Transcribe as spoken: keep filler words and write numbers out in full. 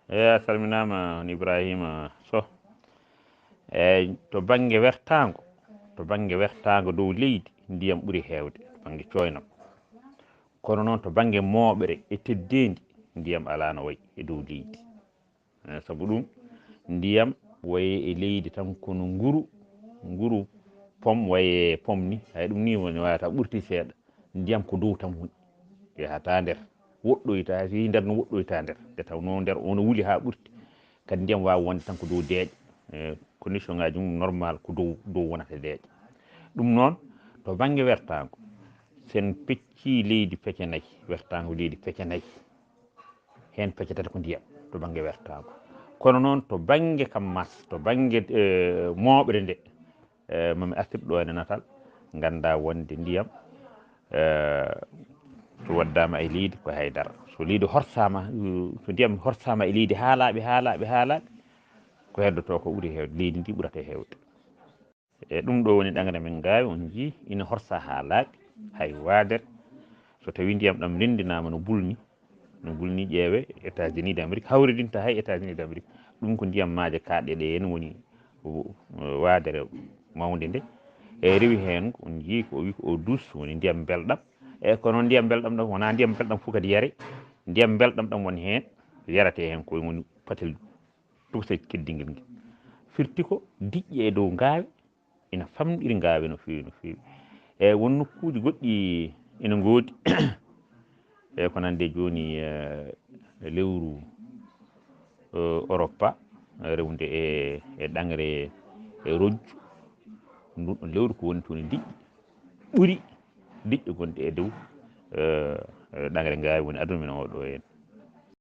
Eyi, a salminaama, on Ibrahima Soh. Eyi, to bannge wertaango, to bannge wertaango dow leydi, ndiyam ɓuri heewde to bannge cooynam. Kono noon, to bannge mooɓre e teddeendi, ndiyam alaa no wayi e dow leydi. Eh, sabu ɗum, ndiyam wayi e leydi tan kono nguru, nguru pom, wayi e pom ni. Hay ɗum ni woni wata ɓurti seeɗa. Ndiyam ko dow tan woni. Yahata nder, woɗɗoyta, si nder no woɗɗoyta nder. Nde tawnoo nder ono wuli haa ɓurti. Kadi ndiyam waawa wonde tan ko dow deeƴe. Eh, condition ngaaji mum normal ko dow, dow wonata deeƴe. Ɗum noon, to bannge wertaango, sen peccii leydi pece nayi, wertaango leydi pece nayi. Heen pece tati ko ndiyam to bannge wertaango. Kono noon to bannge kam mas, to bannge, eh, mooɓre nde, eh, mami artir ɗo ene natal, ngannda wonde ndiyam, eh, so waddaama e leydi ko hay dara. So leydi horsaama, eh, so ndiyam horsaama e leydi haa laaɓi, haa laaɓi, haa laaɓi, ko heddotoo ko ɓuri heewde, leydi ndi ɓurata heewde. E ɗum ɗo woni ɗangre men ngaawi, on njii ina horsa haa laaɓi, hay waadere. So tawii ndiyam ɗam renndinaama no bulni, no bulni, ƴeewe États-Unis d'Amérique, hawridinta hay États-Unis d'Amérique. Ɗum ko ndiyam maaje kaaɗɗe ɗe heen woni, o, o, waadere mawnde nde. E rewi heen, on njii ko o wi ko eau douce, woni ndiyam mbelɗam. E kono ndiyam mbelɗam ɗam wonaa ndiyam mbelɗam fof kadi yare. Ndiyam mbelɗam ɗam woni heen, yarate heen ko woni patel tuusa keddingel ngel. Firti ko diƴƴe e dow ngaawe, ina famɗiri ngaawe no feewi, no feewi. E won nokkuuji goɗɗi ina ngoodi, e ko nande jooni, e lewru, e, Europa, e rewde e, e ɗangre, e rojju. Ndun ɗon lewru ko woni toon e diƴƴe ɓuri diƴƴe gonɗe e dow, e, e ɗangre ngaawe woni aduna men oo ɗo heen.